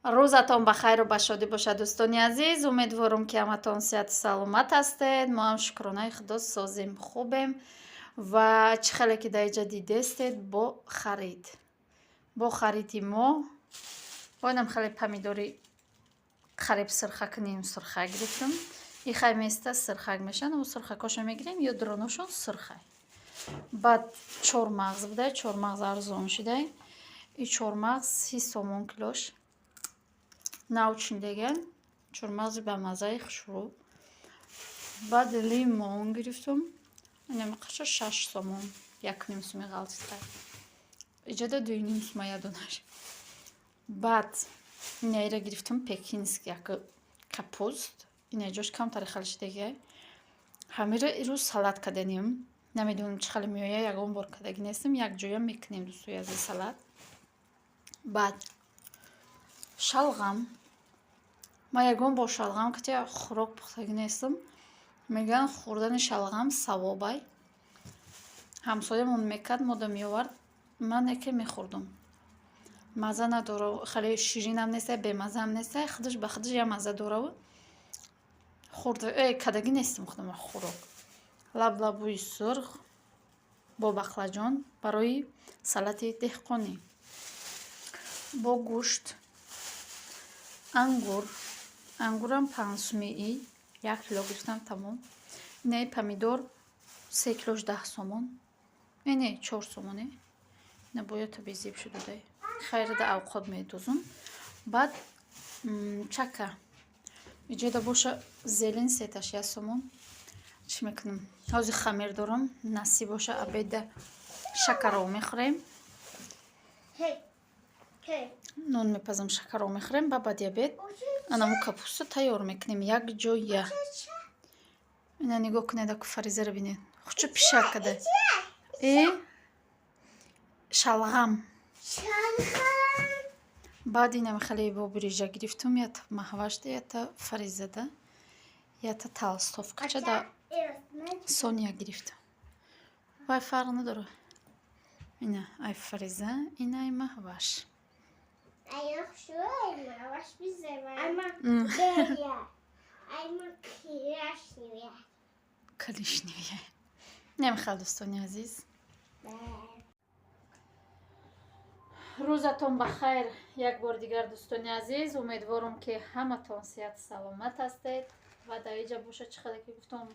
Рӯзатон ба хайру ба шодӣ бошад, дӯстони азиз. Умедворум, ки ҳаматон сиҳату саломат ҳастед. Мо ҳам, шукронаи Худо, созем, хубем. Ва чӣ хеле ки дар инҷа дидестед, бо харид, бо хариди мо боинам хеле помидори қариб сирхак, ним сирхак гирифтам. И хай места сирхак мешаванд, мо сирхакошо мегирем ё дроношон сирхай. Баъд чормағз будай, чормағз арзон шудай. И чормағз 30 сомон килош, нав чиндаган, чормағзи ба маззаи хушрӯ. Баъд лимон гирифтам, инамиқаша 6 сомон, 1,5 суми ғалтитра, иҷода 2,5 сума ядонаш. Баъд инаира гирифтам, пекинский як капуст, ина ҷош камтаре хеле шидагиай. Ҳамира ирӯз салат каданем, намедонам, чӣ хеле меояд, ягон бор кардагӣ нестам, якҷоя мекунем, дӯстои азиз, салат. Баъд шалғам. Ман ягон бор шалғам кати хӯрок пухтагӣ нестам. Мегӯянд, хӯрдани шалғам савобай. Ҳамсоямон мекард, мода меовард, ман яке мехӯрдум. Мазза надора, хеле ширинам нестай, бемаззаам нестай, худаш ба худаш як мазза дораву хӯрда кардагӣ нестам худам хӯрок. Лаблабӯи сурх бо бақлаҷон барои салати деҳқонӣ, бо гӯшт, ангур. Ангурам 5 сумии, 1 кило гирифтам, тамом. Инаи помидор 3 килош 10 сомон, не, не, 4 сомоне. Ина бояд безеб шудадай, хайрада авқот медозум. Баъд чака иҷода боша, зелень сеташ 1 сомон. Чӣ мекунам? Ҳозир хамир дорам, насиб боша, обеда шакаро мехӯрем, нон мепазам, шакаро мехӯрем. Ба баъди обед анаму капуста тайёр мекунем якҷоя. Ина нигоҳ кунед, аку Фаризаро бинед, хучу пишак када. Э, шалғам. Баъд инам хеле бо бирижа гирифтум, ята Маҳвашда, ята Фаризада, ята толстовкача да Сония гирифтам. Вай, фарқ надорад. Ина ай Фариза, ина ай Маҳваш. Аяқ şu ayma, bize var. Ama böyle. Ayма красивая. Коричневая. Немехал, дӯстони азиз. Рӯзатон ба хайр як бор дигар, дӯстони азиз. Умедворам, ки ҳаматон сиҳату саломат ҳастед. Ва дар иҷа боша, чӣ хеле ки гуфтам,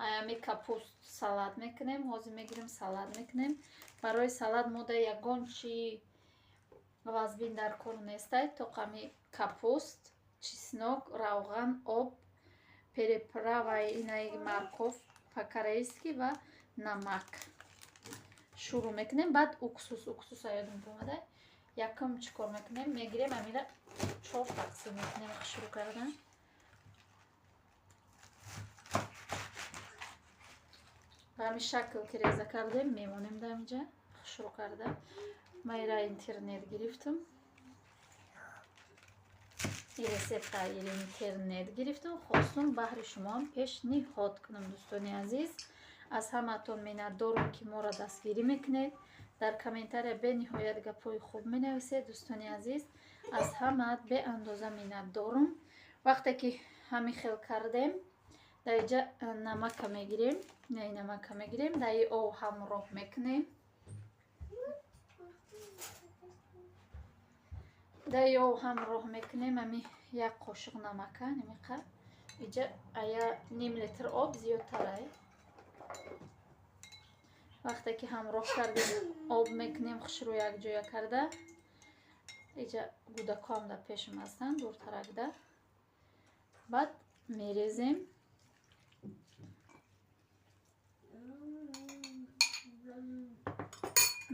аями капуст салат мекунем. Ҳозир мегирем, салат мекунем. Барои салат мода ягон чи вазбин дар кор нестай, тоқами капуст, чеснок, равған, об, приправаи инаи морковь по-корейски ва намак. Шурӯъ мекунем. Баъд уксус, уксуса ёдам омада. Якум чӣ кор мекунем? Мегирем, амира чор тақсим мекунем, шурӯъ кардан. Ба ҳамин шакл ки реза кардем, мемонем дар инҷа шурӯъ карда. Ман ира интернет гирифтам, и рецепта интернет гирифтам, хостум баҳри шумоам пешниҳод кунам. Дӯстони азиз, аз ҳамаатон миннатдорам, ки моро дастгирӣ мекунед, дар комментария бениҳоят гапҳои хуб менависед. Дӯстони азиз, аз ҳамаат беандоза миннатдорум. Вақте ки ҳамин хел кардем, дар инҷа намака мегирем, наи намака мегирем, дар и об ҳамроҳ мекунем, дар и об ҳамроҳ мекунем ами як қошуқ намака немиқа. Иҷа ая ним литр об зиёдтарай. Вақте ки ҳамроҳ кардем, об мекунем хушрӯ якҷоя карда. Иҷа гудакҳоам дар пешам ҳастанд, дуртаракда. Баъд мерезем,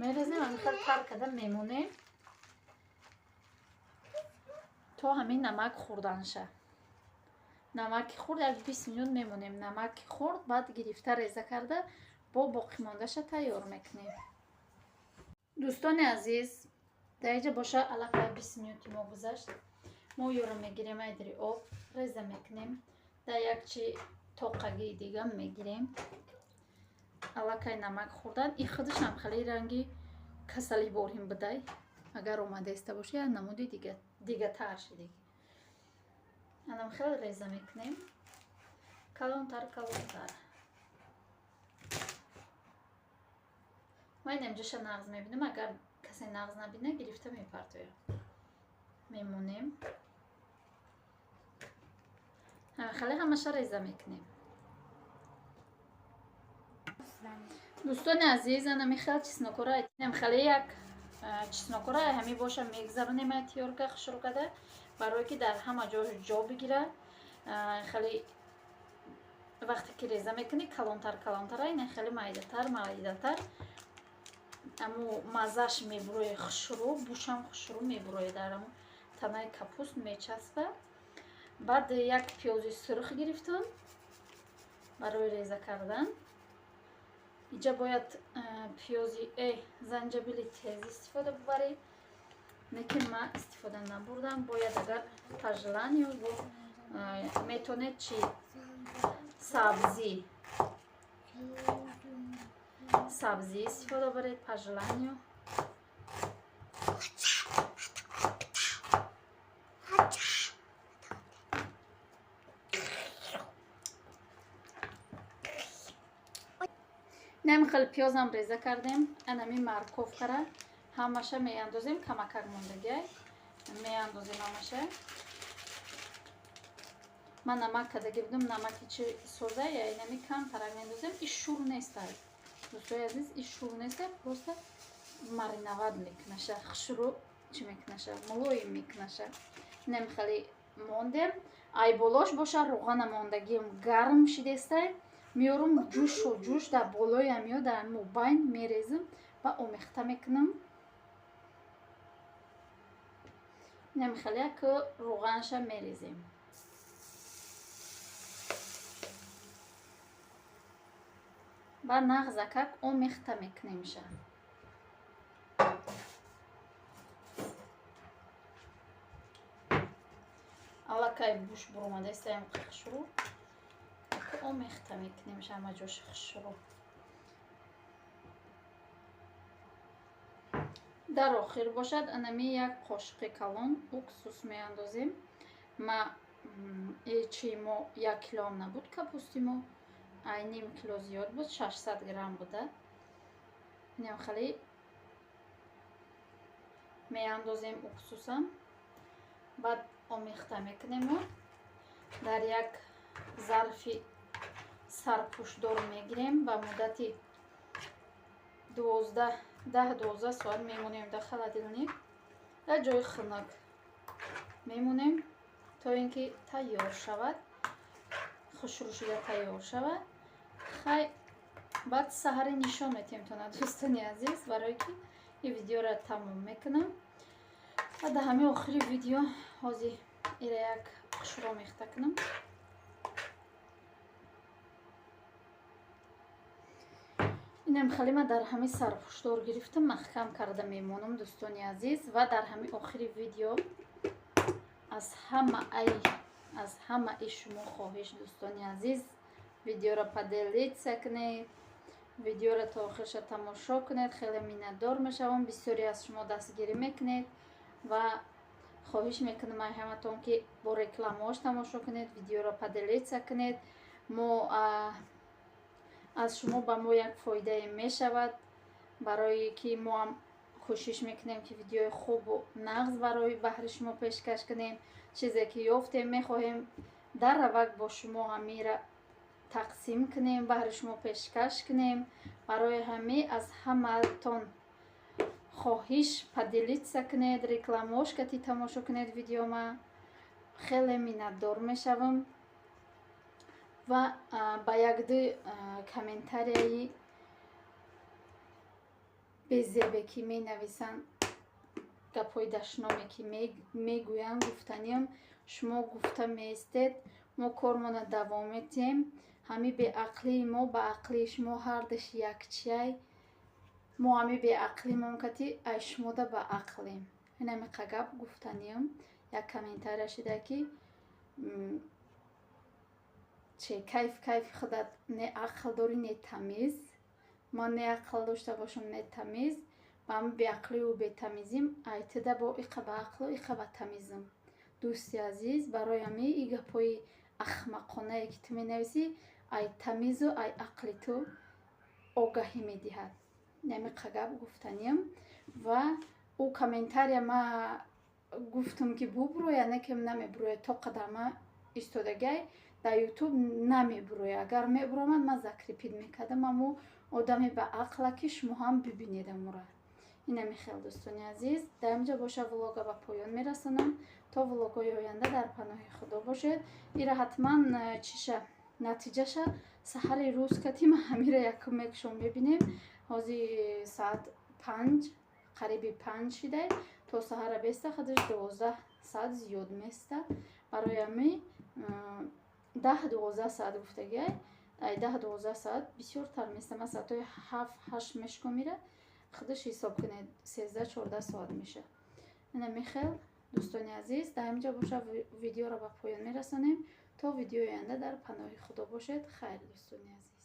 мерезем, ҳамин тар карда мемонем, то ҳамин намак хӯрданша. Намаки хурд, як 20 минут мемонем. Намаки хурд, баъд гирифта, реза карда, бо боқимондаша тайёр мекунем. Дӯстони азиз, дар инҷа боша, аллакай 20 минути мо гузашт. Мо ёро мегирем, айдири об реза мекунем, дар як чи тоқагии дига мегирем. Аллакай намак хӯрдан, и худашам хеле ранги касали борин будай. Агар омадаиста боша, як намуди дига. Дигатар шидиги. Анам хеле реза мекунем. Калонтар, калонтар. Ман инамҷоша нағз мебинам, агар касе нағз набина, гирифта мепартоям. Мемонем. Хеле ҳамаша реза мекунем. Дӯстони азиз, анами хел чеснокора айтинем, хеле як чеснокора ҳами боша мегзаронем ай тиёрка хушрӯ карда, барое ки дар ҳама ҷо ҷо бигира. Хеле вақте ки реза мекунӣ, калонтар калонтар, ина хеле майдатар майдатар, аму маззаш мебурояд хушрӯ, бушам хушрӯ мебурояд, дар аму танаи капуст мечаспа. Баъд як пиёзи сурх гирифтам барои реза кардан. Иҷа бояд пиёзи занҷабили тез истифода бубарӣ, лекин ман истифода набурдам. Бояд агар по желанию метонед чи сабзӣ истифода баред по желанию. Инам хеле пиёзам реза кардем, анами морковкара ҳамаша меандозем, камакак мондагиай меандозем ҳамаша. Ман намак кардагӣ будам, намаки чи соза, я инами камтарак меандозем. И шур нестай, дӯстои азиз, и шур нестай, просто мариноват мекунаша, хушрӯ чӣ мекунаша, мулоим мекунаша. Инам хеле мондем. Ай болош боша руғана мондагиам гарм шидестай, меорум ҷӯшу ҷӯш дар болоям ё дар мобайн мерезам ва омехта мекунам. Инам хеле як руғанша мерезем. Ба нағзакак омехта мекунемша. Аллакай буш буромадаистаям хушрӯ, омехта мекунемша ҳама ҷош хушрӯ. Дар охир бошад анами як қошиқи калон уксус меандозем. Ма чи мо 1 килоам набуд капусти мо, ай ним кило зиёд буд, 600 грамм буда. Инам хеле меандозем уксусам. Баъд омехта мекунему дар як зарфи сарпӯшдор мегирем, ба муддати 10-12 соат мемонем дар холодильник, дар ҷои хунук мемонем то ин ки тайёр шавад, хушрӯ шуда тайёр шавад. Хай баъд саҳаре нишон метиҳем тона, дӯстони азиз, барое ки ин видеоро тамом мекунам. Ва дар ҳамин охири видео ҳозир ира як хушрӯ омехта кунам. Инам хеле ман дар ҳамин сарпӯшдор гирифтам, маҳкам карда мемонам, дӯстони азиз. Ва дар ҳамин охири видео аз ҳамаи шумо хоҳиш, дӯстони азиз, видеоро поделиться кунед, видеоро то охирша тамошо кунед. Хеле миннатдор мешавам, бисёре аз шумо дастгирӣ мекунед ва хоҳиш мекунам ай ҳаматон ки бо рекламаош тамошо кунед, видеоро поделиться кунед. Мо аз шумо ба мо як фоидае мешавад, барое ки мо ҳам кӯшиш мекунем ки видеои хубу нағз барои баҳри шумо пешкаш кунем. Чизе ки ёфтем мехоҳем дар равак бо шумо ҳамира тақсим кунем, баҳри шумо пешкаш кунем. Барои ҳамӣ аз ҳаматон хоҳиш поделиться кунед, рекламаош кати тамошо кунед видеома. Хеле миннатдор мешавам. Ва ба якду комментарияи безебе ки менависанд, гапҳои дашноме ки мегӯянд, гуфтаниам шумо гуфта меистед, мо кормона давом метиҳем. Ҳами беақлии мо ба ақлии шумо ҳардаш якчиай. Мо ҳами беақлимон кати ай шумода ба ақлем. Инамиқа гап гуфтаниам. Як комментария шида ки че кайф кайфи худат не ақл дорӣ, не тамиз. Ман не ақл дошта бошам, не тамиз. Ба ҳами беақлию бетамизим айтида бо иқа ба ақлу, иқа ба тамизм. Дӯсти азиз, барои ҳами и гапҳои ахмақонае, ки ту менависӣ, ай тамизу ай ақли ту огаҳӣ медиҳад. Намиқа гап гуфтаниям. Ва ӯ комментария ма гуфтум, ки бубурӯя, не ки намебурӯя. То қадама истодагиай дар Ютуб намебурӯя. Агар мебуромад, ман закрепить мекардам. Аммо одаме ба ақла, ки шумо ҳам бибинед амура. Инами хел, дӯстони азиз, дар инҷо боша влога ба поён мерасонам. То влогҳои оянда дар паноҳи Худо бошед. Ира ҳатман чиша, натиҷаша саҳари рӯз кати ма ҳамира якум мекушом, мебинем. Ҳозир соат 5, қариби 5 шидай. То саҳара беста, хадаш 12 соат зиёд места. Барои ҳами 10-12 соат гуфтагиай, ай 10-12 соат бисёртар места. Ман соатҳои 7-8 мешком ира, худаш ҳисоб кунед, 13-14 соат меша. Ина михел, дӯстони азиз, дар ҳаминҷо боша видеоро ба поён мерасонем. То видеои оянда дар паноҳи Худо бошед. Хайр, дӯстони азиз.